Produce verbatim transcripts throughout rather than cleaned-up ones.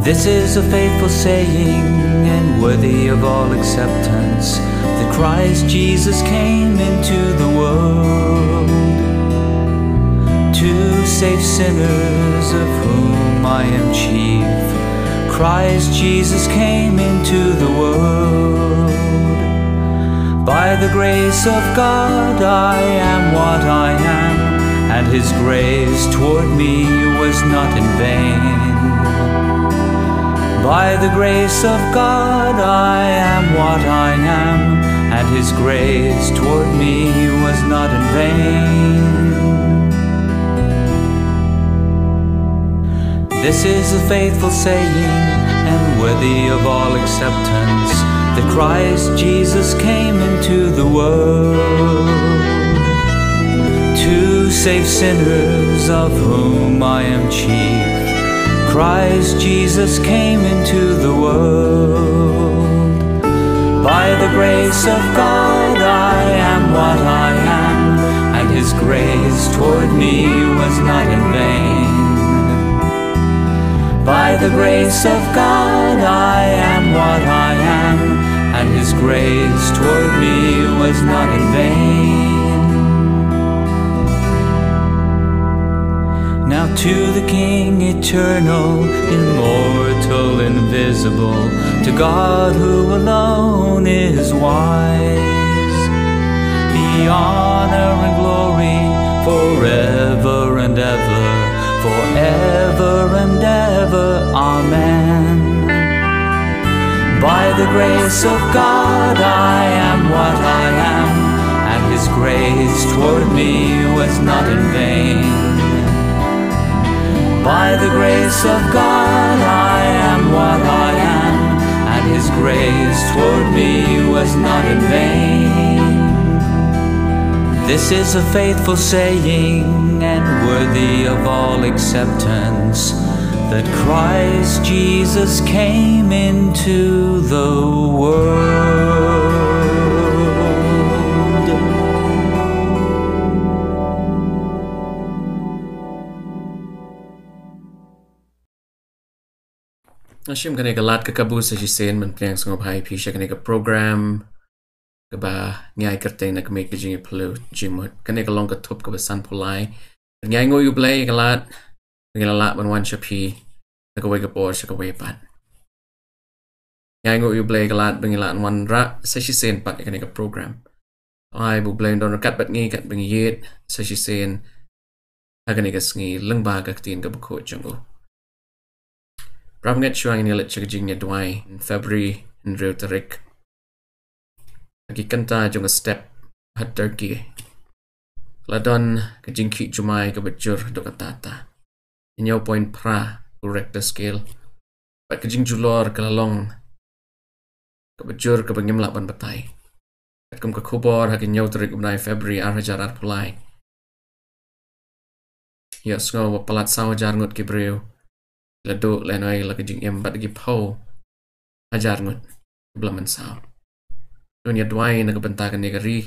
This is a faithful saying and worthy of all acceptance, that Christ Jesus came into the world to save sinners, of whom I am chief. Christ Jesus came into the world. By the grace of God, I am what I am, and his grace toward me was not in vain. By the grace of God, I am what I am, and his grace toward me was not in vain. This is a faithful saying and worthy of all acceptance, that Christ Jesus came into the world to save sinners, of whom I am chief. Christ Jesus came into the world. By the grace of God, I am what I am, and his grace toward me was not in vain. By the grace of God, I am what I am, and his grace toward me was not in vain. Now to the King, eternal, immortal, invisible, to God who alone is wise, be honor and glory forever and ever, forever and ever. Amen. By the grace of God, I am what I am, and his grace toward me was not in vain. By the grace of God, I am what I am, and his grace toward me was not in vain. This is a faithful saying and worthy of all acceptance, that Christ Jesus came into the world. Ngi shim kane ka lad ka kabu sa shisien ban pdiang sngewbha ïa phi sha kane ka program kaba ngi ai kyrteng Na Ka Miej Ka Jingïaphylliew Jingmut. Kane ka long ka thup kaba sanphew lai. Ngi ainguh ïa U Blei ïa ka lad ba ngi la lah ban wan sha phi na kawei ka por sha kawei pat. Ngi ainguh ïa U Blei ïa ka lad ba ngi la wanrah sa shisien pat ïa kane ka program. Ai ba U Blei un don ryngkat bad ngi katba ngi ïeit sa shisien ha kane ka sngi lyngba ka ktien kaba khuid jong u. Para bangeit, shuwa ngin ïa leit sha ka jingïaduwai, February hynriew tarik, ha ki kynta jong ka step ha Turkey la don ka jingkhih jumai kaba jur haduh katta katta, hynñiew point phra ha u Richter scale. Bad ka jingjulor ka la long kaba jur kaba ngim lah ban batai. Katkum ka khubor, ha ka hynñiew tarik u bnai February ar hajar arphew lai, ïohsngew ba palat saw hajar ngut ki briew la duh, lehnoh la ka jingim, bad ki phew hajar ngut kiba la mynsaw. Ngi ïaduwai na ka bynta kane ka ri.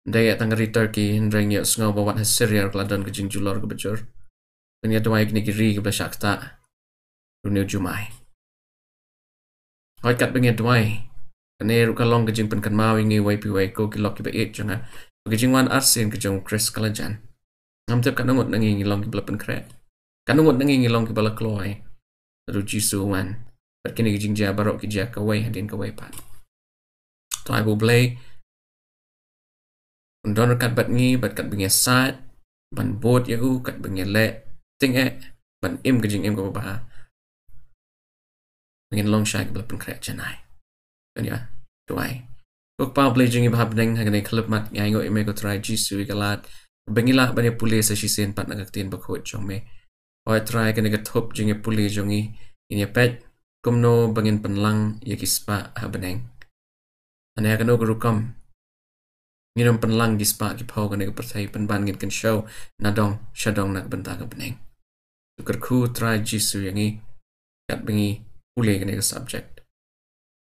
Ym dei tang ka ri Turkey, hynrei ngi ïohsngew ba wat ha Syria ruh ka la don ka jingjulor kaba jur. Ngi ïaduwai kine ki ri kiba la shah ktah ruh hynñiew jumai. Hooid, katba ngi ïaduwai, kane ruh ka long ka jingpynkynmaw ïa ngi uwei pa uwei, ko ki lok kiba ïeit jong nga, ba ka jingwan arsien ka jong u Khrist ka la jan. Ngam tip katno ngut na ngi ngi long kiba la pynkhreh, katno ngut na ngi ngi long kiba la kloi. Lada u Jisu u wan, bad kine ki jingjia baroh ki jia kawei hadien kawei pat. To ai ba U Blei un don ryngkat bad ngi, bad katba ngi ïasaid ban bud ïa u, katba ngi ïaleh tyngeh ban im ka jingim kaba bha, ba ngin long shai kiba la pynkhreh janai. Kan ïa duwai. Ko Kpa Blei jong ngi ba ha bneng, ha kane ka khyllipmat ngi ainguh ïa me ko Trai Jisu ïa ka lad ba ngi lah ban ïa pule sa shisien pat na ka ktien bakhuid jong me. Hooid Trai, kane ka thup jingïapule jong ngi, ngin ïa peit kumno ba ngin pynlang ïa ki spah ha bneng. Lane ha kano ka rukom ngin ym pynlang ki spah ki phew kane ka pyrthei, pynban ngin kynshew nadong shadong na ka bynta ka bneng. To kyrkhu Trai Jisu ïa ngi katba ngi pule kane ka subject.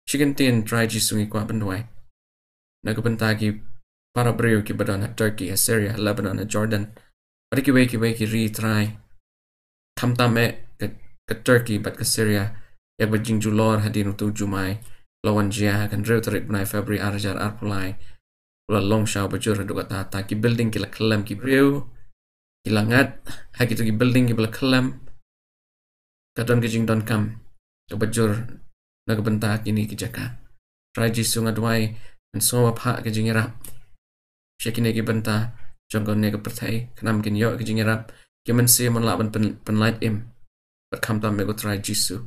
Shi kyntien Trai Jisu ngi kwah ban duwai na ka bynta ki para briew kiba don ha Turkey, ha Syria, ha Lebanon, ha Jordan, bad kiwei kiwei ki ri Trai. Khamtam eh ka ka Turkey bad ka Syria ïa kaba jingjulor hadien uto u jumai, la wan jia ha ka hynriew tarik bnai February ar hajar arphew lai. La long sha ba jur haduh katta, ki building ki la khyllem, ki briew ki la ngat ha kito ki building kiba la khyllem. Ka don ka jingdonkam kaba jur na ka bynta kine ki jaka. Trai Jisu, nga duwai ban sngewbha ka jingïarap sha kine ki bynta jong kane ka pyrthei, khnang ba kin ïoh ka jingïarap, ki mynsiem yn lah ban pyn-, pynlait im, bad khamtam me ko Trai Jisu,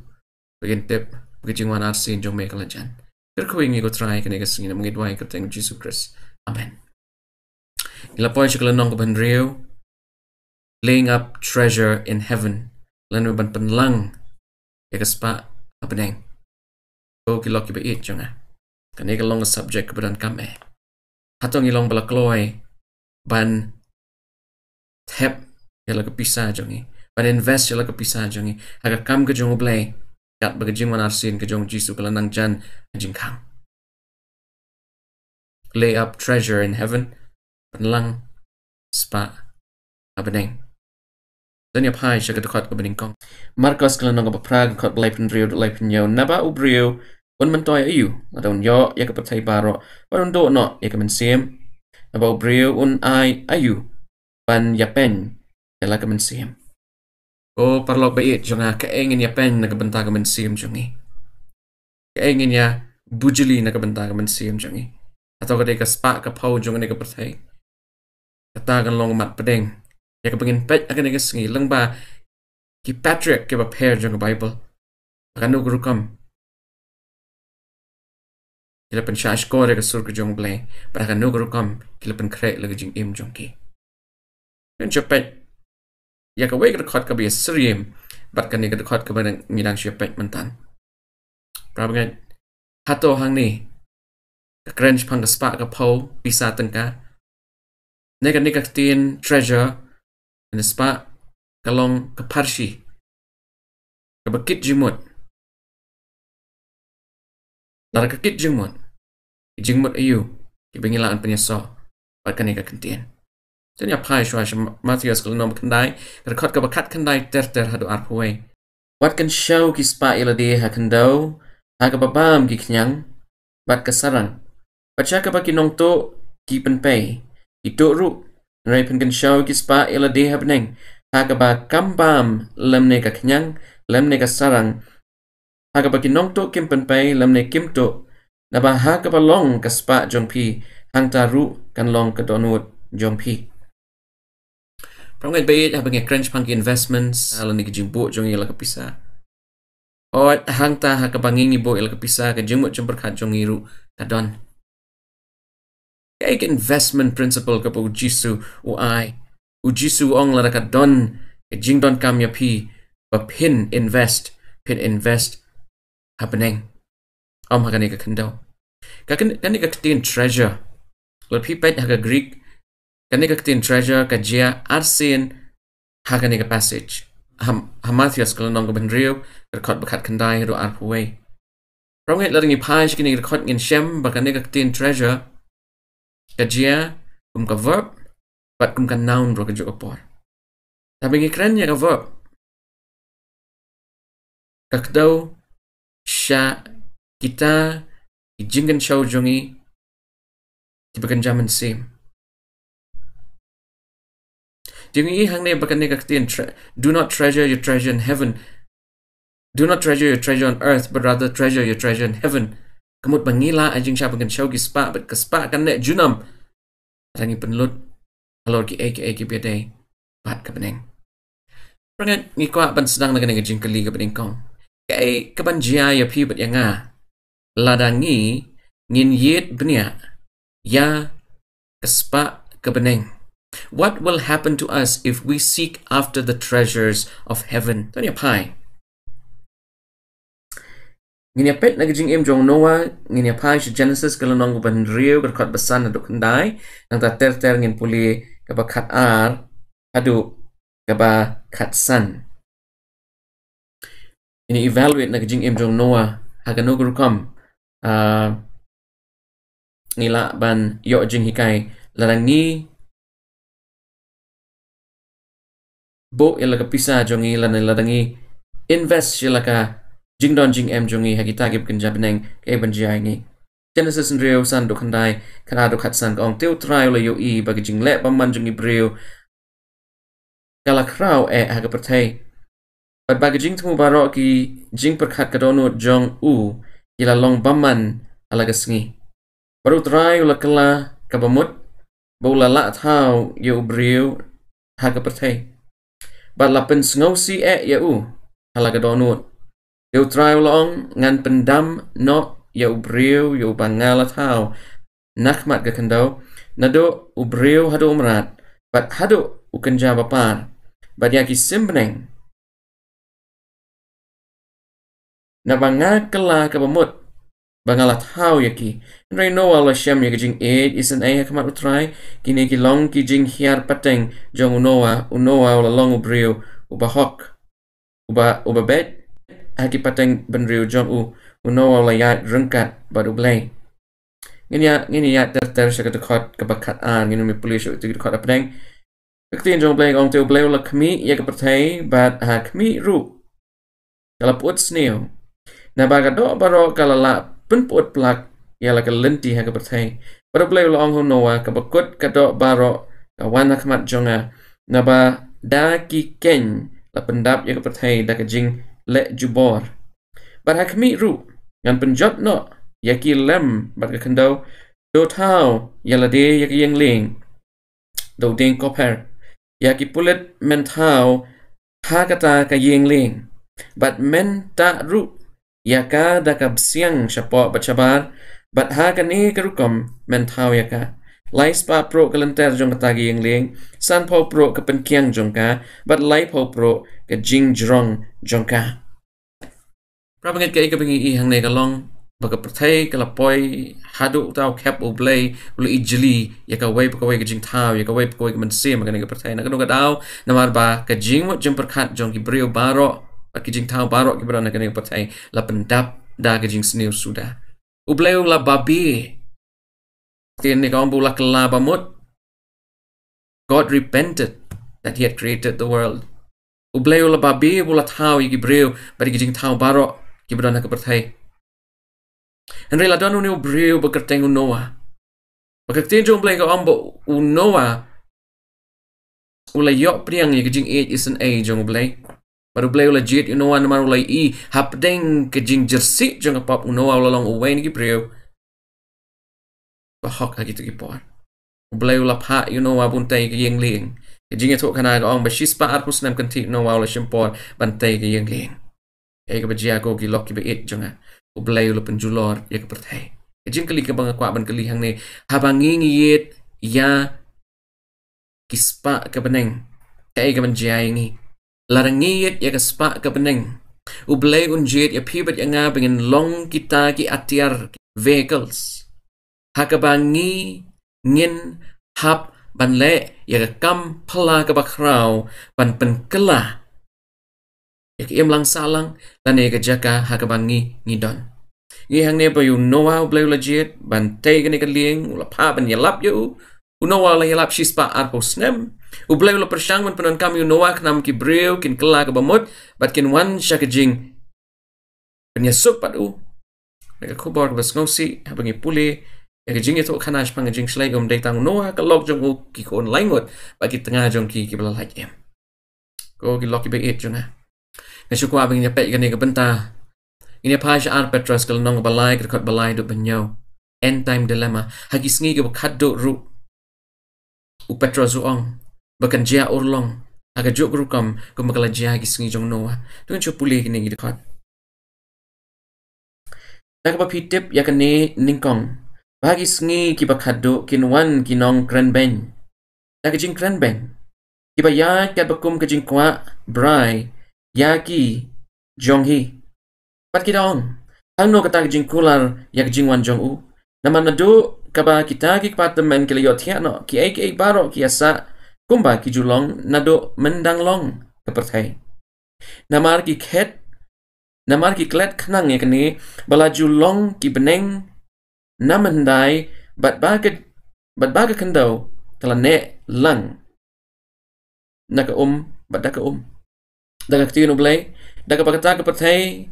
ba kin tip ba ka jingwan arsien jong me ka la jan. Kyrkhu ïa ngi ko Trai kane ka sngi, namar ngi duwai ha ka kyrteng Jisu Khrist. Amen. Ngi la poi sha ka lynnong kaba hynriew, laying up treasure in heaven, lane ban pynlang ïa ka spah ha bneng. Ko ki lok kiba ïeit jong nga, kane ka long ka subject kaba donkam eh. Hato ngi long ba la kloi ban thep ïa la ka pisa jong ngi, ban invest ïa la ka pisa jong ngi ha ka kam ka jong U Blei, katba ka jingwan arsien ka jong U Jisu ka la nang jan ha jingkhang? Lay up treasure in heaven, pynlang spah ha bneng. Don ïa phai sha ka dkhot kaba nyngkong. Markos ka lynnong kaba phra, ka dkhot ba laiphew hynriew haduh laiphew hynñiew. Naba u briew un myntoi aïu, lada un ïoh ïa ka pyrthei baroh bad un duh noh ïa ka mynsiem? Naba u briew un ai aïu ban ïapeiñ ïa la ka mynsiem? Ko paralok ba ïeit jong nga, kaei ngin ïapeiñ na ka bynta ka mynsiem jong ngi? Kaei ngin ïa bujli na ka bynta ka mynsiem jong ngi? Hato ka dei ka spah ka phew jong kane ka pyrthei? Kata kan long mat pdeng ïa kaba ngin peit ha kane ka sngi, lyngba ki patriarch kiba pher jong ka Bible, ha kano ka rukom ki la pynshah shkor ïa ka sur ka jong U Blei, bad ha kano ka rukom ki la pynkhreh la ka jingim jong ki. Ngin sa peit ïa kawei ka dkhot kaba ïasyriem bad kane ka dkhot kaba ngi dang shu peit mynta. Para bangeit, hato hangne ka kren shaphang ka spah ka phew, pisa tyngka, ne kane ka ktien treasure, ne spah, ka long ka pharshi kaba kit jingmut? Lada ka kit jingmut, ki jingmut aïu kiba ngi lah ban pynïasoh bad kane ka ktien? Te ngin ïa phai shuwa sha Mathaios ka lynnong ba khyndai, ka dkhot kaba khatkhyndai ter ter haduh arphew wei. Wat kynshew ki spah ïalade ha khyndew, ha kaba bam ki khñiang bad ka sarang, bad sha kaba ki nongtuh ki pynpei, ki tuh ruh. Hynrei pynkynshew ki spah ïalade ha bneng, ha kaba kam bam lymne ka khñiang lymne ka sarang, ha kaba ki nongtuh kim pynpei lymne kim tuh. Naba ha kaba long ka spah jong phi, hangta ruh kan long ka dohnud jong phi. Para bangeit ba ïeit, haba ngi kren shaphang ki investments, lane ki jingbuh jong ngi ïa la ka pisa, hooid, hangta ha kaba ngi ngi buh ïa la ka pisa, ka jingmut jingpyrkhat jong ngi ruh ka don. Kaei ka investment principle kaba U Jisu u ai? U Jisu u ong lada ka don ka jingdonkam ïa phi, ba phin invest, phin invest ha bneng, ym ha kane ka khyndew. Ka kane, kane ka ktien treasure, lada phi peit ha ka Greek, kane ka ktien treasure ka jia arsien ha kane ka passage. Ha, ha Mathaios ka lynnong kaba hynriew, ka dkhot ba khatkhyndai haduh arphew wei. Para bangeit, lada ngi phai sha kine ki dkhot ngin shem ba kane ka ktien treasure ka jia kum ka verb bad kum ka noun ruh ka juh ka por. Haba ngi kren ïa ka verb, ka kdew sha kita ki jingkynshew jong ngi kiba kynja mynsiem. Te ngi i hangne ba kane ka ktien tre-, do not treasure your treasure in heaven. Do not treasure your treasure on earth, but rather treasure your treasure in heaven. Ka mut ba ngi lah ha jingshah pynkynshew ki spah, bad ka spah kan neh junom lada ngi pynlut halor kiei kiei kiba ïadei bad ka bneng. Para bangeit, ngi kwah ban sdang na kane ka jingkylli kaba nyngkong. Kaei kaban jia ïa phi bad ïa nga lada ngi ngin ïit bniah ïa ka spah ka bneng? What will happen to us if we seek after the treasures of heaven? Te ngin ïa phai. Ngin ïa peit na ka jingim jong u Noah, ngin ïa phai sha Genesis ka lynnong kaba hynriew, ka dkhot ba san haduh khyndai. Nangta ter ter ngin pule kaba khatar haduh kaba khatsan. Ngin ïa evaluate na ka jingim jong u Noah, ha kano ka rukom, ah, ngi lah ban ïoh jinghikai lada ngi buh ïa la ka pisa jong ngi, lane lada ngi invest ïa la ka jingdon jingem jong ngi ha kita kiba kynja bneng, kaei ban jia ïa ngi. Genesis hynriew san dkhot khyndai, khatar dkhot khatsan ka ong, te U Trai u la ïohi ba ka jingleh bymman jong ki briew ka la khraw eh ha ka pyrthei, bad ba ki jingthmu baroh, ki jingpyrkhat, ka dohnud jong u ki la long bymman ha la ka sngi. Bad U Trai u la kylla ka bamut ba u la lah thaw ïa u briew ha ka pyrthei, bad la pynsngewsih eh ïa u ha la ka dohnud. Te U Trai u la ong, ngan pyndam noh ïa u briew ïa uba nga la thaw na khmat ka khyndew, naduh u briew haduh u mrad, bad haduh u kynja ba par, bad ïa ki sim bneng, naba nga kylla ka bamut ba nga la thaw ïa ki. Hynrei u Noah u la shem ïa ka jingïeit isynei ha khmat U Trai. Kine ki long ki jinghiar pateng jong u Noah. U Noah u la long u briew uba hok, uba, uba beit ha ki pateng bynriew jong u. U Noah u la ïaid ryngkat bad U Blei. Ngin ïa, ngin ïa ter ter sha ka dkhot kaba khatar, ngin ym pule shuh ïa ki dkhot hapdeng. Ka ktien jong U Blei ka ong, te U Blei u la khmih ïa ka pyrthei, bad ha khmih ruh ka la pyut sniew, naba ka doh baroh ka la lah pynpyut plak ïa la ka lynti ha ka pyrthei. Bad U Blei u la ong ha u Noah, kaba kut ka doh baroh ka wan ha khmat jong nga, naba da ki keiñ la pyndap ïa ka pyrthei da ka jingleh jubor. Bad ha khmih ruh ngan pynjot noh ïa ki lem bad ka khyndew. To thaw ïa lade ïa ka ïing lieng, da u dieng koper. Ïa ki pulit men thaw ha kata ka ïing lieng, bad men tah ruh ïa ka da ka bsiang shapoh bad shabar, bad ha kane ka rukom men thaw ïa ka: lai spah pruh ka lynter jong kata ka ïing lieng, san phew pruh ka pynkiang jong ka, bad lai phew pruh ka jingjrong jong ka. Para bangeit, kaei kaba ngi i hangne ka long ba ka pyrthei ka la poi haduh uta u khep U Blei u la ijli ïa kawei pa kawei ka jingthaw, ïa kawei pa kawei ka mynsiem ha kane ka pyrthei. Na kano ka daw? Namar ba ka jingmut jingpyrkhat jong ki briew baroh bad ki jingthaw baroh kiba don ha kane ka pyrthei la pyndap da ka jingsniew suda. U Blei u la babe. Ktien ne ka ong ba u la kylla bamut. God repented that he had created the world. U Blei u la babe ba u la thaw ïa ki briew bad ïa ki jingthaw baroh kiba don ha ka pyrthei. Hynrei la don une u briew ba kyrteng u Noah. Ba ka ktien jong U Blei ka ong ba u Noah u la ïoh pdiang ïa ka jingïeit isynei jong U Blei. Bad U Blei u la jied ïa u Noah namar u la i hapdeng ka jingjyrsieh jong ka pop, u Noah u la long uwei na ki briew ba hok ha kito ki por. U Blei u la phah ïa u Noah ba un tei ka ïing lieng. Ka Jingïathuhkhana ka ong ba shispah arphew snem kynthih u Noah u la shim por ban tei ka ïing lieng. Kaei kaba jia, ko ki lok kiba ïeit jong nga? U Blei u la pynjulor ïa ka pyrthei. Ka jingkylli kaba nga kwah ban kylli hangne, haba ngi ngi ïeit ïa ki spah ka bneng, kaei kaban jia ïa ngi? Lada ngi ïeit ïa ka spah ka bneng, U Blei un jied ïa phi bad ïa nga ba ngin long kita ki atiar, vehicles, ha kaba ngi ngin hap ban leh ïa ka kam phylla kaba khraw ban pynkylla ïa ka imlang sahlang lane ka jaka ha kaba ngi ngi don. Ngi hangne ba ïa u Noah U Blei u la jied ban tei kane ka lieng, u la phah ban ïalap ïa u. U Noah u la ïalap shispah arphew snem. U Blei u la pyrshang ban pyndonkam ïa u Noah khnang ba ki briew kin kylla kaba mut bad kin wan sha ka jingpynïasuk bad u. Na ka khubor kaba sngewsih, haba ngi pule ïa ka Jingïathuhkhana shaphang ka jingshlei, um dei tang u Noah, ka lok jong u, ki khun laingut bad ki tnga jong ki kiba la lait im. Ko ki lok kiba ïeit jong nga, nga shu kwah ba ngin ïa peit kane ka bynta. Ngin ïa phai sha Ar Petros ka lynnong ba lai, ka dkhot ba lai haduh ba hynñiew. End time dilemma. Ha ki sngi kiba khatduh ruh, u Petros u ong ba kan jia urlong ha kajuh ka rukom kumba ka la jia ha ki sngi jong u Noah. To ngin shu pule kine ki dkhot. Na kaba phi tip ïa kane nyngkong, ba ha ki sngi kiba khatduh kin wan ki nongkrenbeiñ da ka jingkrenbeiñ, kiba ïaid katba kum ka jingkwah brai ïa ki jong hi. Bad ki da ong, hangno kata ka jingkular ïa ka jingwan jong u? Namar naduh kaba kita ki kpa tymmen ki la ïohthiah noh, kiei kiei baroh ki ïa sah kumba ki ju long naduh myndang long ka pyrthei. Namar ki khet, namar ki klet khnang ïa kane, ba la ju long ki bneng namhyndai, bad ba ka, bad ba ka khyndew ka la neh lang na ka um bad da ka um. da ka ktien U Blei, da kaba kata ka pyrthei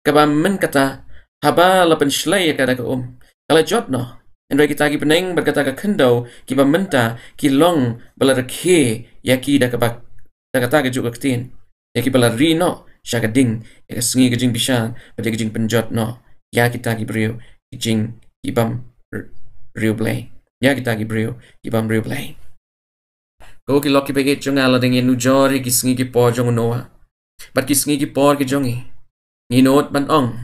kaba mynta, haba la pynshlei ïa ka da ka um, ka la jot noh. Hynrei kita ki bneng bad kata ka khyndew kiba mynta ki long ba la rakhe ïa ki da kaba, da kata ka juk ka ktien, ïa kiba la ri noh sha ka ding ïa ka sngi ka jingbishar bad ïa ka jingpynjot noh ïa kita ki briew ki jing ki bym r-, riewblei, ïa kita ki briew ki bym riewblei. Ko ki lok kiba ïeit jong nga, lada ngin nujor ïa ki sngi ki por jong u Noah bad ki sngi ki por ki jong ngi, ngi nud ban ong,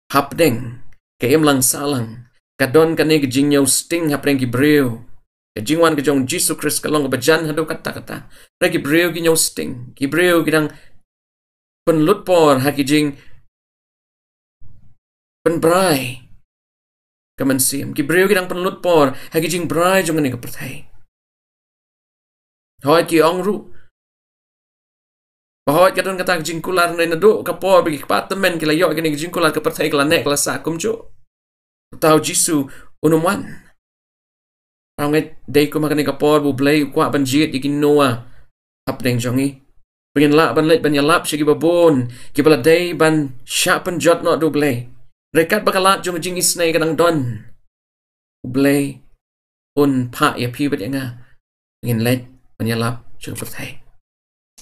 hapdeng ka imlang sahlang ka don kane ka jingñiew sting hapdeng ki briew. Ka jingwan ka jong Jisu Khrist ka long kaba jan haduh katta katta. Hynrei ki briew ki ñiew sting, ki briew ki dang pynlut por ha ki jing pynbrai ka mynsiem. Ki briew ki dang pynlut por ha ki jingbrai jong kane ka pyrthei. Hooid, ki ong ruh ba hooid ka don kata ka jingkular, hynrei naduh ka por ba ki kpa tymmen ki la ïoh ïa kane ka jingkular, ka pyrthei ka la neh ka la sah kumjuh. Uta u Jisu un ym wan. Hynrei dei kum ha kane ka por ba U Blei u kwah ban jied ïa ki Noah hapdeng jong ngi, ba ngin lah ban leit ban ïalap sha kiba bun kiba la dei ban shah pynjot noh da U Blei. Hynrei katba ka lad jong ka jingisynei ka dang don, U Blei un phah ïa phi bad ïa nga ba ngin leit ban ïalap sha ka pyrthei.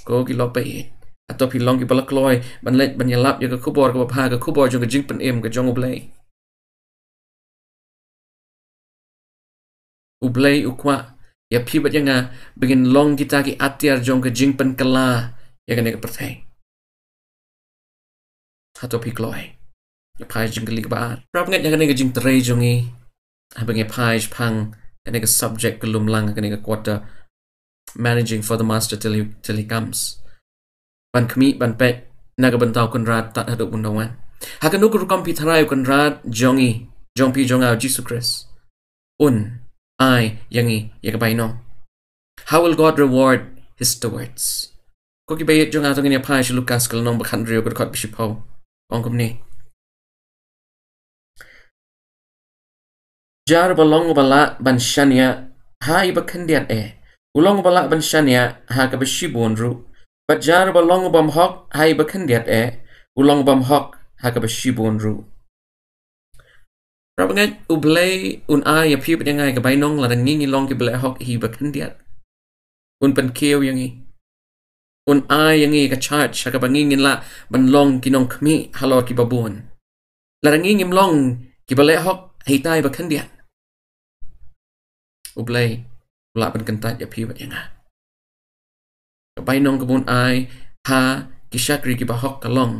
Ko ki lok ba ïeit, hato phi long kiba la kloi ban leit ban ïalap ïa ka khubor kaba bha, ka khubor jong ka jingpynim ka jong U Blei? U Blei u kwah ïa phi bad ïa nga ba ngin long kita ki atiar jong ka jingpynkylla ïa kane ka pyrthei. Hato phi kloi? Ïa phai jingkylli kaba ar. Para bangeit, ha kane ka jingtrei jong ngi, haba ngi phai shaphang kane ka subject ka lum lang ha kane ka quarter, Managing for the Master till he, till he comes, ban khmih ban peit na ka bynta u Kynrad tad haduh ban da wan. Ha kano ka rukom phi tharai u Kynrad jong ngi, jong phi jong nga, u Jisu Khrist, un ai ïa ngi ïa ka bainong? How will God reward his stewards? Ko kiba ïeit jong nga, to ngin ïa phai sha Lukas ka lynnong ba khathynriew ka dkhot ba shiphew. Ong kumne: Jar uba long uba lah ban shaniah ha iba khyndiat eh, u long uba lah ban shaniah ha kaba shibun ruh. Bad jar uba long u bymhok ha iba khyndiat eh, u long u bymhok ha kaba shibun ruh. Para bangeit, U Blei un ai ïa phi bad ïa nga ïa ka bainong lada ngi, ngi long kiba leh hok ha iba khyndiat. Un pynkiew ïa ngi. Un ai ïa ngi ka charge ha kaba ngi ngin lah ban long ki nongkhmih halor kiba bun. Lada ngi ngim long kiba leh hok ha ita iba khyndiat, U Blei u lah ban kyntait ïa phi bad ïa nga. Ka bainong kaba un ai ha ki shakri kiba hok ka long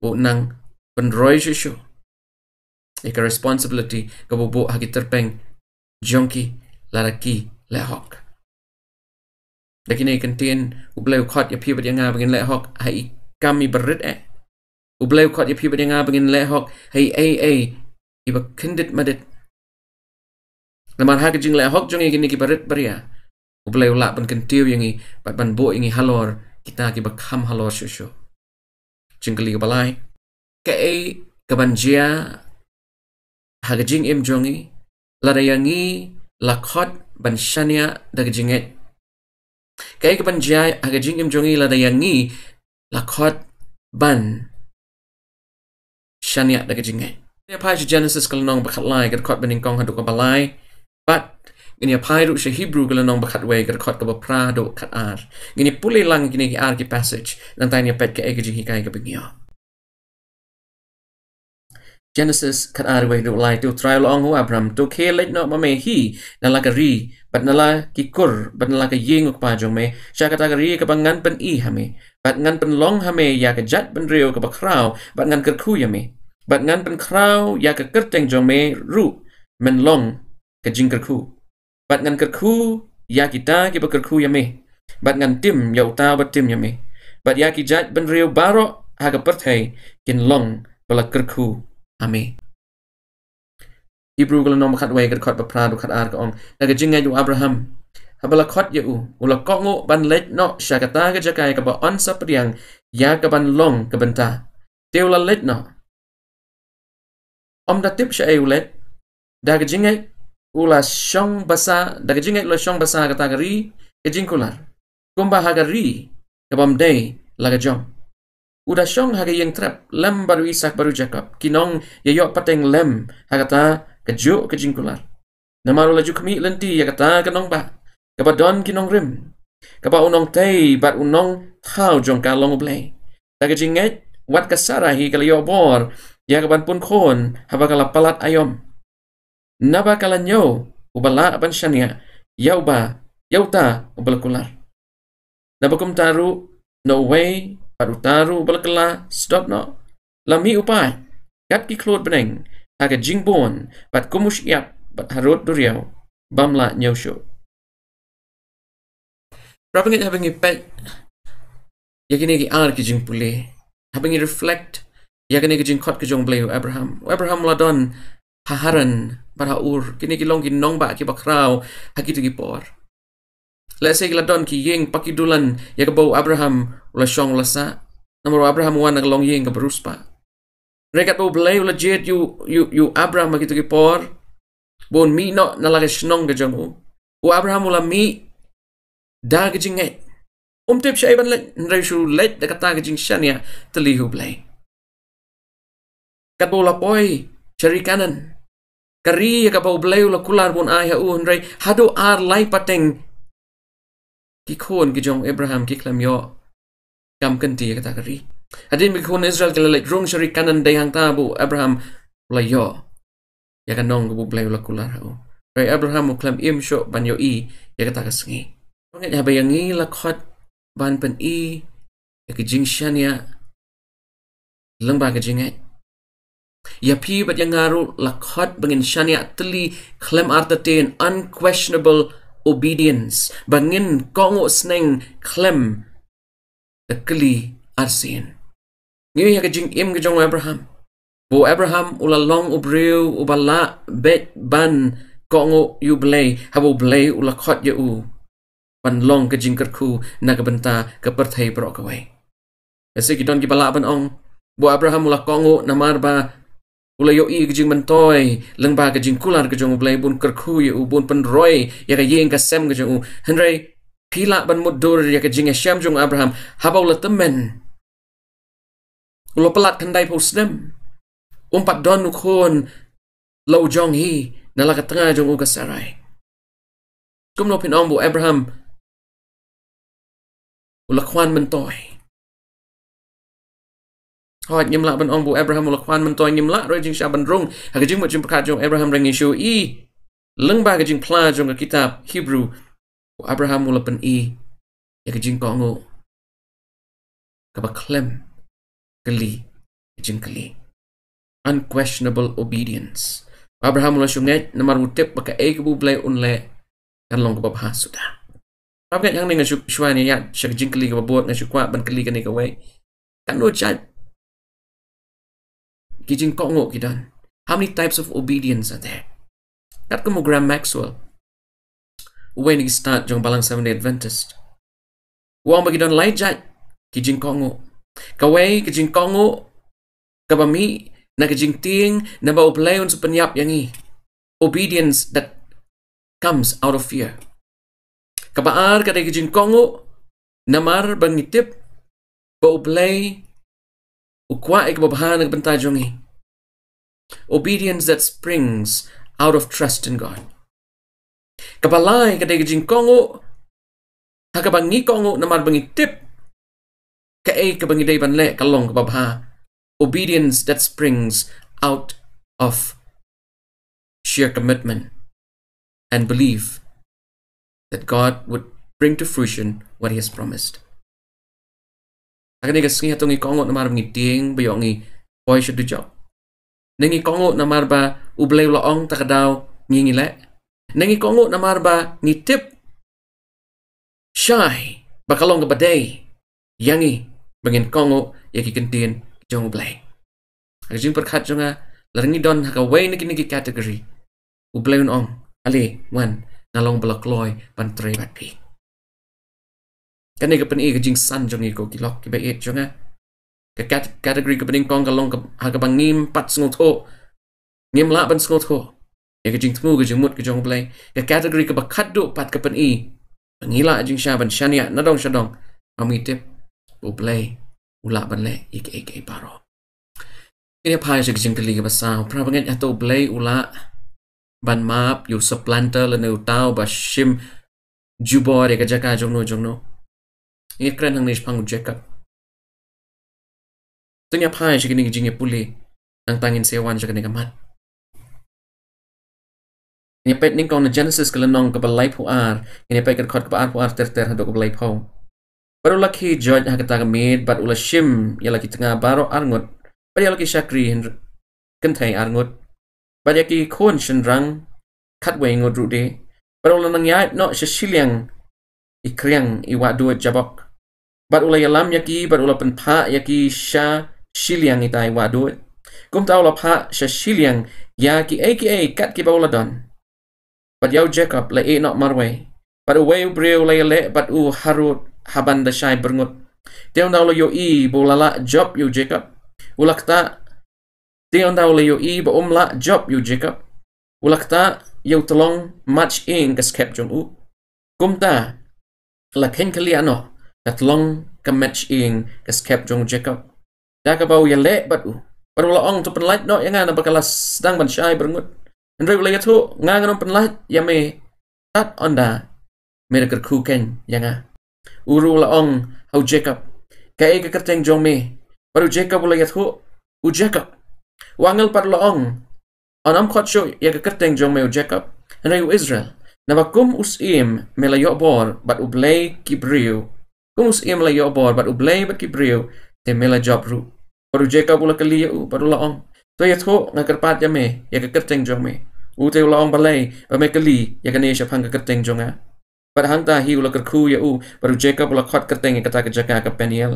ba un nang pynroi shuh shuh ïa ka responsibility kaba u buh ha ki tyrpeng jong ki lada ki leh hok. Da kine ki kyntien, U Blei u khot ïa phi bad ïa nga ba ngin leh hok ha i kam iba rit eh. U Blei u khot ïa phi bad ïa nga ba ngin leh hok ha i ei ei iba kyndit madit. Namar ha ka jingleh hok jong ngi kine kiba rit baria, U Blei u lah ban kyntiew ïa ngi bad ban buh ïa ngi halor kita kiba kham halor shuh shuh. Jingkylli kaba lai: Kaei kaban jia ha ka jingim jong ngi lada ïa ngi la khot ban shaniah da ka jingngeit? Kaei kaban jia ha ka jingim jong ngi lada ïa ngi la khot ban shaniah da ka jingngeit? Ngin ïa phai sha Genesis ka lynnong ba khatlai ka dkhot ba nyngkong haduh kaba lai. Bad ngin ïa phai ruh sha Hebru ka lynnong ba khatwei ka dkhot kaba phra haduh khatar. Ngin ïa pule lang kine ki ar ki passage, nangta ngin ïa peit kaei ka jinghikai kaba ngi ïoh. Genesis khatar, wei haduh lai. Te U Trai u la ong ha u Abram: To khie leit noh ma me hi na la ka ri bad na la ki kur bad na la ka ïing u kpa jong me, sha kata ka ri kaba ngan pyni ha me. Bad ngan pynlong ha me ïa ka jaitbynriew kaba khraw, bad ngan kyrkhu ïa me. Bad ngan pynkhraw ïa ka kyrteng jong me ruh, men long ka jingkyrkhu. Bad ngan kyrkhu ïa kita kiba kyrkhu ïa me, bad ngan tim ïa uta uba tim ïa me. Bad ïa ki jaitbynriew baroh ha ka pyrthei kin long ba la kyrkhu ha me. Hebru ka lynnong ba khatwei ka dkhot ba phra haduh khatar ka ong: Da ka jingngeit u Abraham, haba la khot ïa u, u la kohnguh ban leit noh sha kata ka jaka ïa kaba un sa pdiang ïa kaban long ka bynta. Te u la leit noh. Ym da tip shaei u leit. Da ka jingngeit u la shong basa, da ka jingngeit u la shong basa ha kata ka ri ka jingkular, kumba ha ka ri ka bym dei la ka jong. U da shong ha ka ïing trep lem bad u Isaak bad u Jakob, ki nongïaïoh pateng lem ha kata kajuh ka jingkular. Namar u la ju khmih lynti ïa kata ka nongbah, kaba don ki nongrim, kaba u nongtei bad u nongthaw jong ka long U Blei. Da ka jingngeit, wat ka Sara hi ka la ïoh bor ïa ka ban pun khun haba ka la palat aïom, naba ka la ñiew uba lah ban shaniah ïa uba, ïa uta uba la kular. Naba kumta ruh, na uwei bad uta ruh uba la kylla sdop noh, la mih u paid kat ki khlur bneng ha ka jingbun, bad kum u shyiap bad harud duriaw, bym lah ñiew shuh. Para bangeit, haba ngi peit ïa kine ki ar ki jingpule, haba ngi reflect ïa kane ka jingkhot ka jong U Blei ïa u Abraham. U Abraham u la don ha Haran bad ha Ur, kine ki long ki nongbah kiba khraw ha kito ki por. Lehse ki la don ki ïing, pa ki dulan ïa kaba u Abraham u la shong u la sah. Namar u Abraham u wan na ka longïing kaba riewspah. Hynrei katba U Blei u la jied ïa u, ïa u, ïa u Abraham ha kito ki por, ba un mih noh na la ka shnong ka jong u, u Abraham u la mih da ka jingngeit. Um tip shaei ban leit, hynrei shu leit da kata ka jingshaniah tylli ha U Blei. Katba u la poi sha ri Kanaan, ka ri ïa kaba U Blei u la kular ba un ai ha u, hynrei haduh ar lai pateng ki khun ki jong u Abraham ki khlem ïoh kam kynti ïa kata ka ri. Hadien ba ki khun Israel ki la leit rung sha ri Kanaan, dei hangta ba u Abraham u la ïoh ïa ka nong kaba U Blei u la kular ha u. Hynrei u Abraham u khlem im shuh ban ïohi ïa kata ka sngi. Haba ïa ngi la khot ban pyni ïa ka jingshaniah lyngba ka jingngeit, ïa phi bad ïa nga ruh la khot ba ngin shaniah tylli khlem artatien, unquestionable obedience, ba ngin kohnguh sneng khlem da kylli arsien. Ngi ïohi ha ka jingim ka jong u Abraham, ba u Abraham u la long u briew uba lah beit ban kohnguh ïa U Blei haba U Blei u la khot ïa u ban long ka jingkyrkhu na ka bynta ka pyrthei baroh kawei. Lehse ki don kiba lah ban ong ba u Abraham u la kohnguh namar ba u la ïohi ka jingmyntoi lyngba ka jingkular ka jong U Blei, ba un kyrkhu ïa u, ba un pynroi ïa ka ïing ka sem ka jong u. Hynrei phi lah ban mutdur ïa ka jingïashem jong u Abraham haba u la tymmen, u la palat khyndai phew snem, um pat don u khun la u jong hi na la ka tnga jong u ka Sarai. Kumno phin ong ba u Abraham u la khwan myntoi? Hooid, ngim lah ban ong ba u Abraham u la khwan myntoi, ngim lah ruh jingshisha ban rung ha ka jingmut jingpyrkhat jong u Abraham. Hynrei ngi shu ïohi lyngba ka jingphla jong ka kitab Hebru, u Abraham u la pyni ïa ka jingkohnguh kaba khlem kylli ka jingkylli. Unquestionable obedience. U Abraham u la shu ngeit namar u tip ba kaei kaba U Blei un leh kan long kaba bha suda. Para bangeit, hangne nga shu, shuwa ïa sha ka jingkylli kaba bud, nga shu kwah ban kylli kane kawei: katno jait ki jingkohnguh ki don? How many types of obedience are there? Katkum u Graham Maxwell, uwei na ki stad jong Balang Seventh Day Adventist, u ong ba ki don lai jait ki jingkohnguh. Kawei, ka jingkohnguh kaba mih na ka jingtieng naba U Blei un sa pynïap ïa ngi, obedience that comes out of fear. Kaba ar ka dei ka jingkohnguh namar ba ngi tip ba U Blei u kwah ïa kaba bha na ka bynta jong ngi, obedience that springs out of trust in God. Kaba lai ka dei ka jingkohnguh ha kaba ngi kohnguh namar ba ngi tip kaei kaba ngi dei ban leh ka long kaba bha, obedience that springs out of sheer commitment and belief that God would bring to fruition what he has promised. Ha kane ka sngi, hato ngi kohnguh namar ba ngi tieng ba ïoh ngi poi sha dujok? Ne ngi kohnguh namar ba U Blei u la ong ta ka daw ngi, ngi leh? Ne ngi kohnguh namar ba ngi tip shai ba ka long kaba dei ïa ngi ba ngin kohnguh ïa ki ktien jong U Blei? Ha ka jingpyrkhat jong nga, lada ngi don ha kawei na kine ki category, U Blei un ong, ale, wan, nga long ba la kloi ban trei bad phi. Kane ka pyni ka jingsan jong ngi, ko ki lok kiba ïeit jong nga. Ka cat-, category kaba nyngkong ka long ka, ha kaba ngim pat sngewthuh, ngim lah ban sngewthuh ïa ka jingthmu ka jingmut ka jong U Blei. Ka category kaba khatduh pat ka pyni ba ngi lah jingshisha ban shaniah na dong sha dong, ba ngi tip U Blei u lah ban leh ïa kiei kiei baroh. Ngin ïa phai sha ka jingkylli kaba saw. Para bangeit, hato U Blei u lah ban map ïa u supplanter lane uta uba shim jubor ïa ka jaka jongno jongno? Ngin ïa kren hangne shaphang u Jacob. To ngin ïa phai sha kine ki jingïapule, nangta ngin sa ïa wan sha kane ka mat. Ngin ïa peit nyngkong na Genesis ka lynnong kaba laiphew ar, ngin ïa peit ka dkhot kaba arphew ar ter ter haduh kaba laiphew. Bad u la khie joit ha kata ka miet, bad u la shim ïa la ki tnga baroh arngut, bad ïa la ki shakri hynr-, kynthei arngut, bad ïa ki khun shynrang khatwei ngut ruh de. Bad u la nang ïaid noh sha shiliang i kriang i wahduid Jabok. Bad u la ïalam ïa ki, bad u la pynphah ïa ki sha shiliang ita i wahduid. Kumta u la phah sha shiliang ïa kiei kiei kat kiba u la don. Bad ïa u Jacob la ïeh noh marwei. Bad uwei u briew la ïaleh bad u harud ha ban da shai byrngut. Te ynda u la ïohi ba u la lah jop ïa u Jacob, u la ktah. Te ynda u la ïohi ba um lah jop ïa u Jacob, u la ktah ïa u tyllong mat shyieng ka skep jong u. Kumta la kheiñ khylliah noh ka tyllong ka met shyieng ka skep jong u Jacob, da kaba u ïaleh bad u. Bad u la ong, to pynlait noh ïa nga naba ka la sdang ban shai byrngut. Hynrei u la ïathuh, nga ngan ym pynlait ïa me tad ynda me da kyrkhu keiñ ïa nga. U ruh u la ong ha u Jacob, kaei ka kyrteng jong me? Bad u Jacob u la ïathuh, u Jacob. U angel pat u la ong, yn ym khot shuh ïa ka kyrteng jong me u Jacob, hynrei u Israel. Naba kum u syiem me la ïoh bor bad U Blei ki briew. Kum u syiem la ïoh bor bad U Blei bad ki briew, te me la jop ruh. Bad u Jacob u la kylli ïa u bad u la ong, to ïathuh, nga kyrpad ïa me ïa ka kyrteng jong me. U te u la ong, balei ba me kylli ïa kane shaphang ka kyrteng jong nga? Bad hangta hi u la kyrkhu ïa u, bad u Jacob u la khot kyrteng ïa kata ka jaka ka Peniel.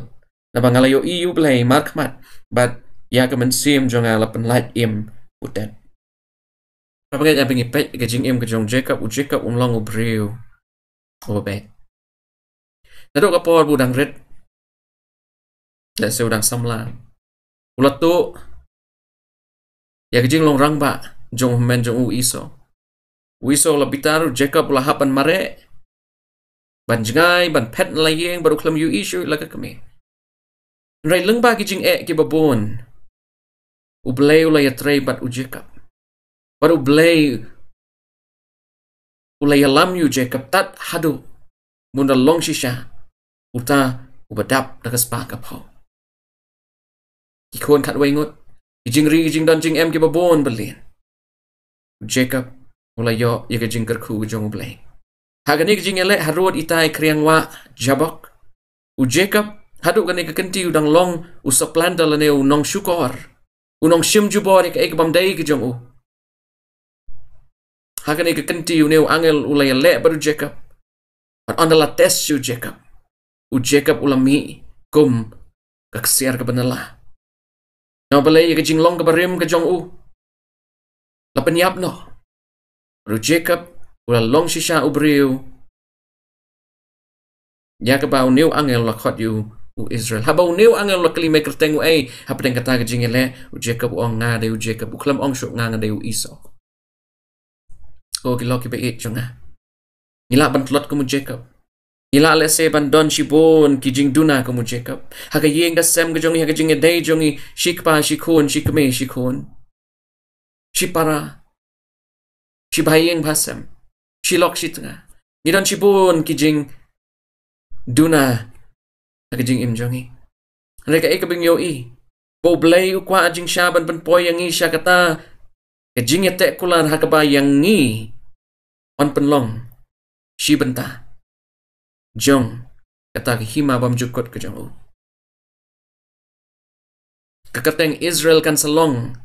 Naba nga la ïohi ïa U Blei markhmat, bad ïa ka mynsiem jong nga la pynlait im putet. Para bangeit, ïa ba ngi peit ka jingim ka jong u Jacob, u Jacob um long u briew uba beit. Naduh ka por ba u dang rit, lehse u dang samla, u la tuh ïa ka jinglong rangbah jong u hynmen jong u, u Esau. U Esau u la bitar, u Jacob u la hap ban mareh, ban jngai, ban phet na la ïing, bad u khlem ïohi shuh la ka kmie. Hynrei lyngba ki jingeh kiba bun, U Blei u la ïatrei bad u Jacob. Bad U Blei u la ïalam ïa u Jacob tad haduh ba un da long shisha uta uba dap da ka spah ka phew. Ki khun khatwei ngut, ki jingri ki jingdon jingem kiba bun byllian. U Jacob u la ïoh ïa ka jingkyrkhu ka jong U Blei. Ha kane ka jingïaleh harud ita i kriang wah Jabok, u Jacob, haduh kane ka kynti u dang long u supplanter lane u nongshukor, u nongshim jubor ïa kaei ka bym dei ka jong u. Ha kane ka kynti une u angel u la ïaleh bad u Jacob. Bad ynda la test ïa u Jacob, u Jacob u la mih kum ka ksiar kaba nylla. Namar balei? Ïa ka jinglong kaba rim ka jong u la pynïap noh. Bad u Jacob u la long shisha u briew ïa kaba une u angel u la khot ïa u, u Israel. Haba une u angel u la kylli, me kyrteng uei hapdeng kata ka jingïaleh? U Jacob u ong, nga dei u Jacob. U khlem ong shuh, nga, nga dei u Esau. Ko ki lok kiba ïeit jong nga, ngi lah ban tlot kum u Jacob. Ngi lah lehse ban don shibun ki jingduna kum u Jacob ha ka ïing ka sem ka jong ngi, ha ka jingïadei jong ngi, shi kpa shi khun, shi kmie shi khun, shi para, shi bha ïing bha sem, shi lok shi tnga. Ngi don shibun ki jingduna ha ka jingim jong ngi. Hynrei kaei kaba ngi ïohi? Ba U Blei u kwah jingshisha ban pynpoi ïa ngi sha kata ka jingïateh kular ha kaba ïa ngi yn pynlong shi bynta jong kata ka hima bymjukut ka jong u. Ka kyrteng Israel kan sa long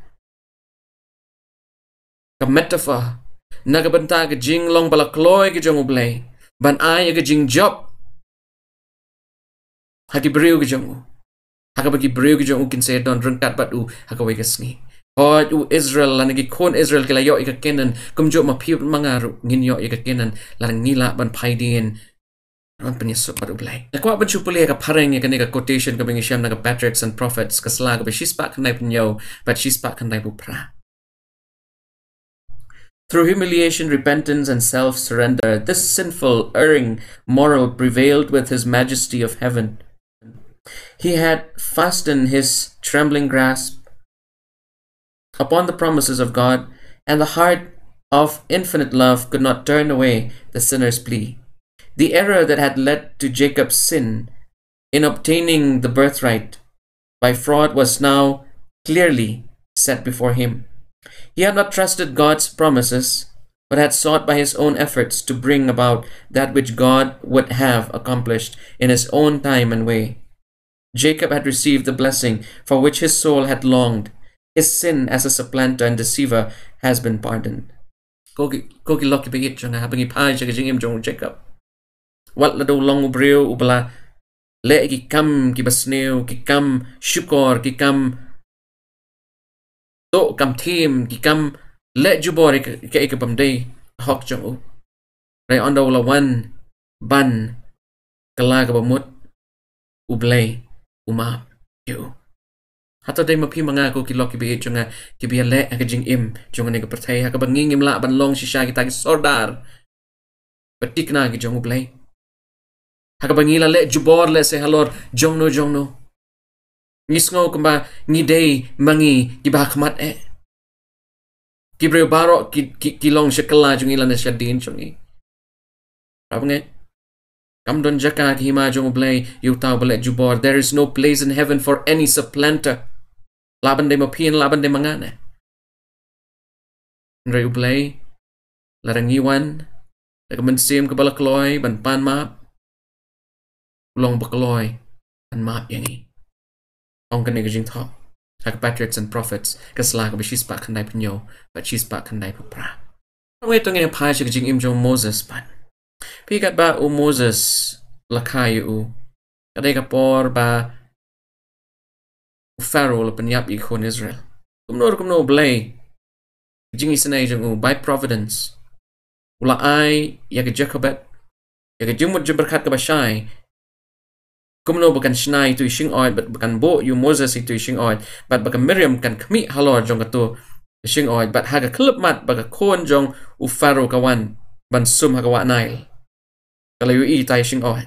ka metaphor na ka bynta ka jinglong ba la kloi ka jong U Blei ban ai ïa ka jingjop ha ki briew ki jong u, ha kaba ki briew ki jong u kin sa don ryngkat bad u ha kawei ka sngi. Hooid, u Israel lane ki khun Israel ki la ïoh ïa ka Kanaan, kumjuh ma phi ma nga ruh ngin ïoh ïa ka Kanaan lada ngi lah ban phai dien, ban pynïasuk bad U Blei. Nga kwah ban shu pule ïa ka phareng ïa kane ka quotation kaba ngi shem na ka Patriarchs and Prophets, ka sla kaba shispah khyndaiphew hynñiew bad shispah khyndaiphew phra. Through humiliation, repentance, and self surrender, this sinful, erring mortal prevailed with his majesty of heaven. He had fastened his trembling grasp upon the promises of God, and the heart of infinite love could not turn away the sinner's plea. The error that had led to Jacob's sin in obtaining the birthright by fraud was now clearly set before him. He had not trusted God's promises, but had sought by his own efforts to bring about that which God would have accomplished in his own time and way. Jacob had received the blessing for which his soul had longed. His sin as a supplanter and deceiver has been pardoned. Ko ki, ko ki lok ki baieit jong nga, haba ngi phai sha ka jingim jong u Jacob. Wat la u long u briew uba la leh ki kam kiba sniew, ki kam shukor, ki kam tuh kam thiem, ki kam leh jubor ïa ka, ïa ka bym dei hok jong u. Hynrei ynda u la wan ban kylla kaba mut, U Blei u map ïa u. Hato dei ma phi ma nga ko ki lok ki baieit jong nga, kiba ïaleh ha ka jingim jong kane ka pyrthei, ha kaba ngi ngim lah ban long shisha kita ki sordar ba thikna ki jong U Blei? Ha kaba ngi la leh jubor lehse halor jongno jongno, ngi sngew kumba ngi dei ma ngi kiba ha khmat eh. Ki briew baroh ki, ki, ki long sha kylla jong ngi lane sha dien jong ngi. Parabangeit, kam don jaka ha ka hima jong U Blei ïa uta uba leh jubor. There is no place in heaven for any supplanter. Lah ban dei ma phi, lah ban dei ma nga ne. Hynrei U Blei, lada ngi wan da ka mynsiem kaba la kloi ban pan map, u long ba kloi ban map ïa ngi. Ong kane ka jingthoh ha ka Patriarchs and Prophets, ka sla kaba shispah khyndaiphew hynñiew bad shispah khyndaiphew phra. Haba ngi to ngin phai sha ka jingim jong u Moses pat, phi, katba u Moses la kha ïa u, ka dei ka por ba u Pharaoh u la pynïap ïa ki khun Israel. Kumno kumno U Blei, ka jingisynei jong u, by providence, u la ai ïa ka Jochebed ïa ka jingmut jingpyrkhat kaba shai, kumno ba kan shna ïa itu i shingoid, bad ba kan buh ïa u Moses ïa itu i shingoid, bad ba ka Miriam kan khmih halor jong katu i shingoid, bad ha ka khyllipmat ba ka khun jong u Pharaoh ka wan ban sum ha ka wah Nail, ka la ïohi ïa ita i shingoid.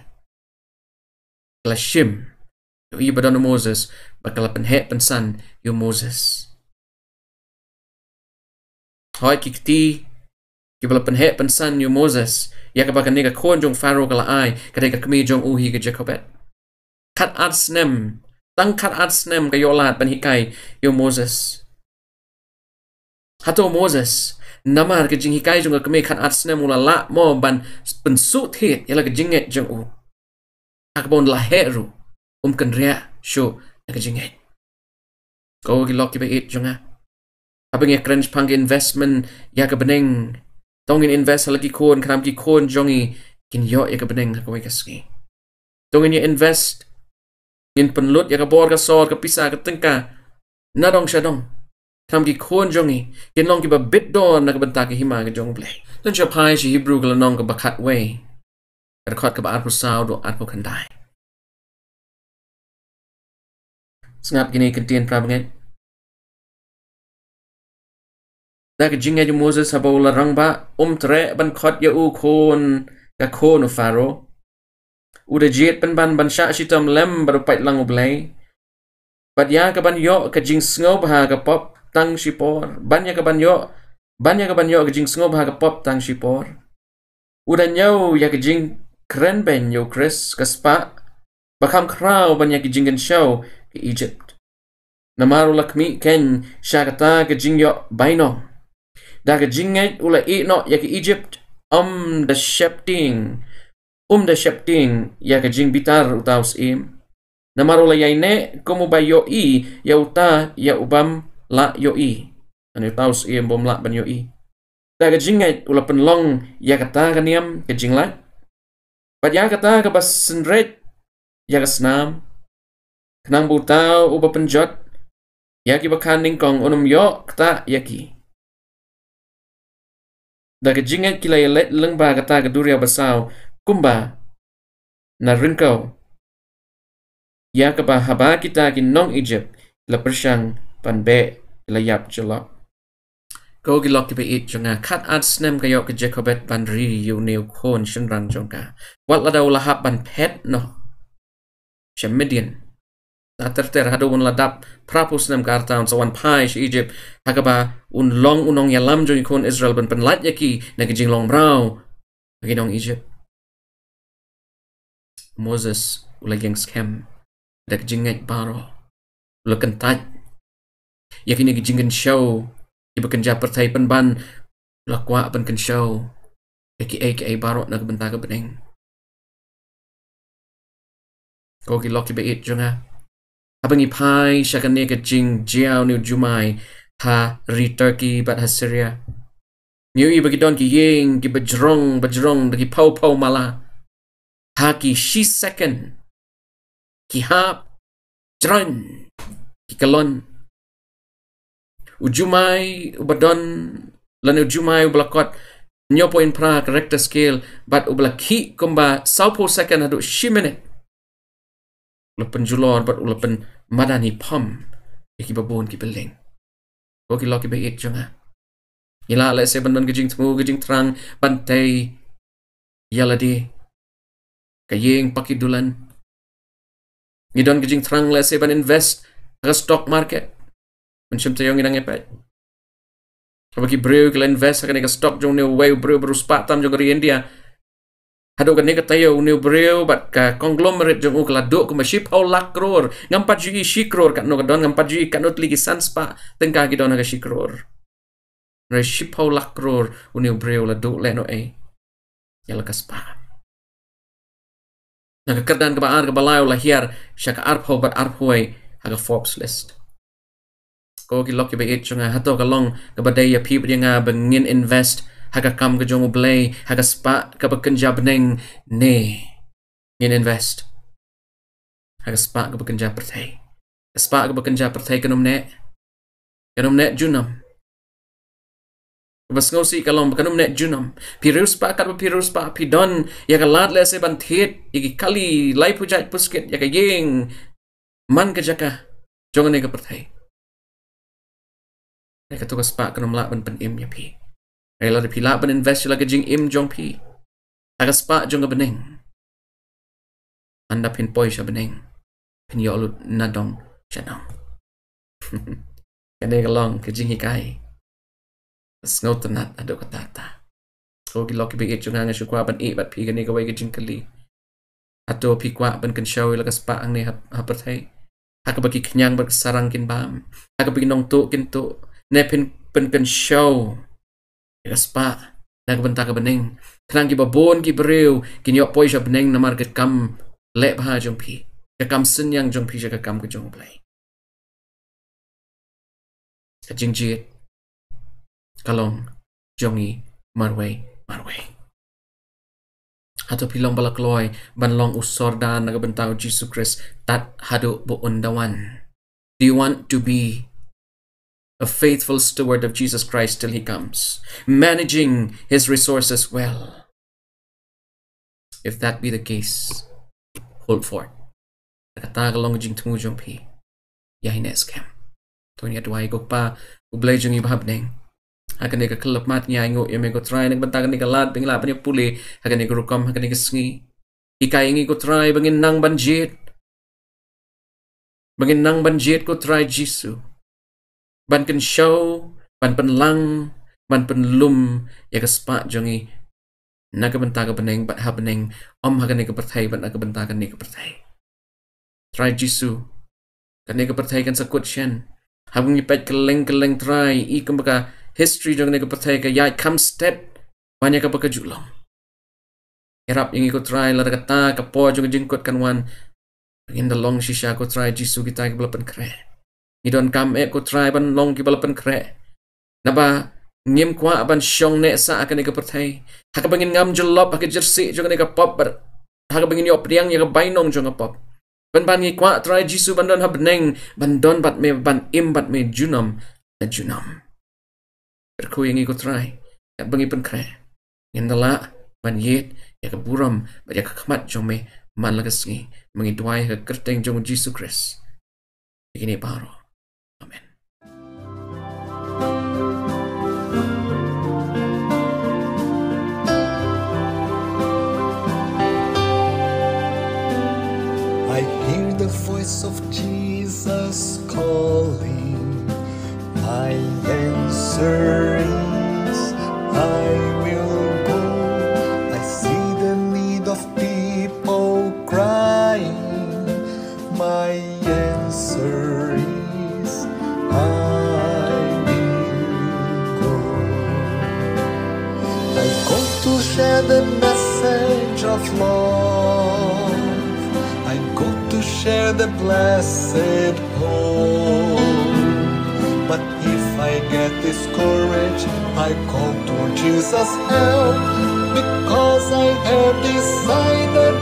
Ka la shim, ïohi ba don u Moses, bad ka la pynheh pynsan ïa u Moses. Hooid, ki kti kiba la pynheh pynsan ïa u Moses, ïa kaba kane ka khun jong u Pharaoh ka la ai, ka dei ka kmie jong u hi ka Jochebed. Khat ar snem, tang khat ar snem ka ïoh lad ban hikai ïa u Moses. Hato u Moses, namar ka jinghikai jong ka kmie khat ar snem, u la lah mo ban pynsuhthied ïa la ka jingngeit jong u? Ha kaba un la heh ruh, um kynriah shuh na ka jingngeit. Ko ki lok ki baieit jong nga, haba ngi kren shaphang ka investment ïa ka bneng, to ngin invest ha la ki khun, khnang ba ki khun jong ngi kin ïoh ïa ka bneng ha kawei ka sngi. To ngin ïa invest, ngin pynlut ïa ka bor ka sor, ka pisa ka tyngka, na dong sha dong, khnang ba ki khun jong ngi kin long kiba bit don na ka bynta ka hima ka jong U Blei. Don sha phai sha Hebru ka lynnong kaba khatwei, ka dkhot kaba arphew saw haduh arphew khyndai. Sngap kine ki ktien, parabangeit. Da ka jingngeit u Moses, haba u la rangbah, um treh ban khot ïa u khun ka khun u Pharaoh. U da jied pynban ban shah shitom lem bad u paidlang U Blei, bad ïa kaban ïoh ka jingsngewbha ka pop tang shipor, ban ïa kaban ïoh, ban ïa kaban ïoh ka jingsngewbha ka pop tang shipor. U da ñiew ïa ka jingkrenbeiñ ïa u Khrist, ka spah ba kham khraw ban ïa ka jingkynshew ka Ijipt. Namar u la khmih keiñ sha kata ka jingïoh bainong. Da ka jingngeit u la ïeh noh ïa ka Ijipt, um da sheptieng, um da sheptieng ïa ka jingbitar uta u syiem. Namar u la ïaineh kum uba ïohi ïa uta ïa ubym lah ïohi. Lane uta u syiem bym lah ban ïohi. Da ka jingngeit u la pynlong ïa kata ka niam ka jinglait, bad ïa kata kaba synreit ïa ka snam, khnang ba uta uba pynjot ïa kiba kha nyngkong un ym ïoh ktah ïa ki. Da ka jingngeit ki la ïaleit lyngba kata ka duriaw basaw, kumba na ryngkew ïa kaba haba kita ki nong Ijipt ki la pyrshang ban beh, ki la ïap jyllop. Ko ki lok ki baieit jong nga, khat ar snem ka ïoh ka Jochebed ban ri ïa une u khun shynrang jong ka. Wat lada u la hap ban phet noh sha Midian, Ter ter haduh un la dap phra phew snem ka rta un sa wan phai sha Egypt, ha kaba un long u nongïalam jong ki khun Israel ban pynlait ïa ki na ki jinglong mraw ha ki nong Egypt. Moses u la ïeng skhem da ka jingngeit baroh. U la kyntait ïa kine ki jingkynshew kiba kynja pyrthei, pynban u la kwah ban kynshew ïa kiei kiei baroh na ka bynta ka bneng. Ko ki lok kiba ïeit jong nga, haba ngi phai sha kane ka jingjia une u jumai ha ri Turkey bad ha Syria, ngi ïohi ba ki don ki ïing kiba jrong ba jrong da ki phew phew mala. Ha ki shi second ki hap jrong ki kyllon. U jumai uba don, lane u jumai uba la kot hynñiewphew phra ka Richter scale bad uba la khih kumba sawphew second haduh shi minit, u la pynjulor bad u la pynmadan hi phom ïa kiba bun ki building. Ko ki lok kiba ïeit jong nga, ngi lah lehse ban don ka jingthmu, ka jingthrang ban tei ïa lade, ka ïing, paki, dulan. Ngi don ka jingthrang lehse ban invest ha ka stock market. Mynshem taïew ngi dang ïa peit haba ki briew ki la invest ha kane ka stock jong une uwei u briew ba riewspah tam jong ka ri India. Haduh kane ka taïew une u briew bad ka conglomerate jong u ka la duh kumba shiphew lak klur. Ngam pat ju ïohi shi klur katno ka don, ngam pat ju ïohi katno tylli ki san spah tyngka ki don ha ka shi klur. Hynrei shiphew lak klur une u briew la duh lehnohei ïa la ka spah. Na ka kyrdan kaba ar kaba lai u la hiar sha ka arphew bad arphew wei ha ka Forbes list. Ko ki lok kiba ïeit jong nga, hato ka long kaba dei ïa phi bad ïa nga ba ngin invest ha ka kam ka jong U Blei ha ka spah kaba kynja bneng, ne ngin invest ha ka spah kaba kynja pyrthei? Ka spah kaba kynja pyrthei kan ym neh, kan ym neh junom. Kaba sngewsih ka long ba kan ym neh junom. Phi riewspah, katba phi riewspah, phi don ïa ka lad lehse ban thied ïa ki kali laiphew jait phew skit, ïa ka ïing, man ka jaka jong kane ka pyrthei. Hynrei kato ka spah kan ym lah ban pynim ïa phi. Hynrei lada phi lah ban invest ïa la ka jingim jong phi ha ka spah jong ka bneng, ynda phin poi sha bneng phin ïoh lut nadong shanong. Kane ka long ka jinghikai sngewtynnat haduh katta katta. Ko ki lok kiba ïeit jong nga, nga shu kwah ban ïeh bad phi kane kawei ka jingkylli. Hato phi kwah ban kynshew ïa la ka spah hangne ha, ha pyrthei, ha kaba ki khñiang bad ki sarang kin bam, ha kaba ki nongtuh kin tuh? Ne phin pynkynshew ïa ka spah na ka bynta ka bneng, khnang kiba bun ki briew kin ïoh poi sha bneng namar ka kam leh bha jong phi, ka kam synñiang jong phi sha ka kam ka jong U Blei? Ka jingjied ka long jong ngi marwei marwei. Hato phi long ba la kloi ban long u sordar na ka bynta U Jisu Khrist tad haduh ba un da wan? Do you want to be a faithful steward of Jesus Christ till he comes, managing his resources well? If that be the case, hold forth. Kata ka long ka jingthmu jong phi. Ïa hi ne skhem. To ngin ïa duwai. Ko Kpa U Blei jong ngi ba ha bneng, ha kane ka khyllipmat ngi ainguh ïa me ko Trai na ka bynta kane ka lad ba ngi lah ban ïa pule ha kane ka rukom ha kane ka sngi. Hikai ïa ngi ko Trai ba ngin nang ban jied, ba ngin nang ban jied ko Trai Jisu, ban kynshew, ban pynlang, ban pynlum ïa ka spah jong ngi na ka bynta ka bneng bad ha bneng, ym ha kane ka pyrthei bad na ka bynta kane ka pyrthei. Trai Jisu, kane ka pyrthei kan sa kut shen. Haba ngi peit kylleng kylleng Trai, i kumba ka history jong kane ka pyrthei ka ïaid kham stet ban ïa kaba ka ju long. Ïarap ïa ngi ko Trai, lada kata ka por jong ka jingkut kan wan, ngin da long shisha ko Trai Jisu kita kiba la pynkhreh. Ngi donkam eh ko Trai ban long kiba la pynkhreh, naba ngim kwah ban shong neh sah ha kane ka pyrthei ha kaba ngin ngam jyllop ha ka jyrsieh jong kane ka pop, bad ha kaba ngin ïoh pdiang ïa ka bainong jong ka pop. Pynban ngi kwah Trai Jisu ban don ha bneng, ban don bad me, ban im bad me junom na junom. Kyrkhu ïa ngi ko Trai, katba ngi pynkhreh ngin da lah ban ïeit ïa ka burom bad ïa ka khmat jong me man la ka sngi. Ma ngi duwai ha ka kyrteng jong U Jisu Khrist. Ïa kine baroh. Amen. I hear the voice of Jesus. Is I will go. I see the need of people crying. My answer is I will go. I go to share the message of love. I go to share the blessed hope. But if I get discouraged, I call to Jesus' help, because I have decided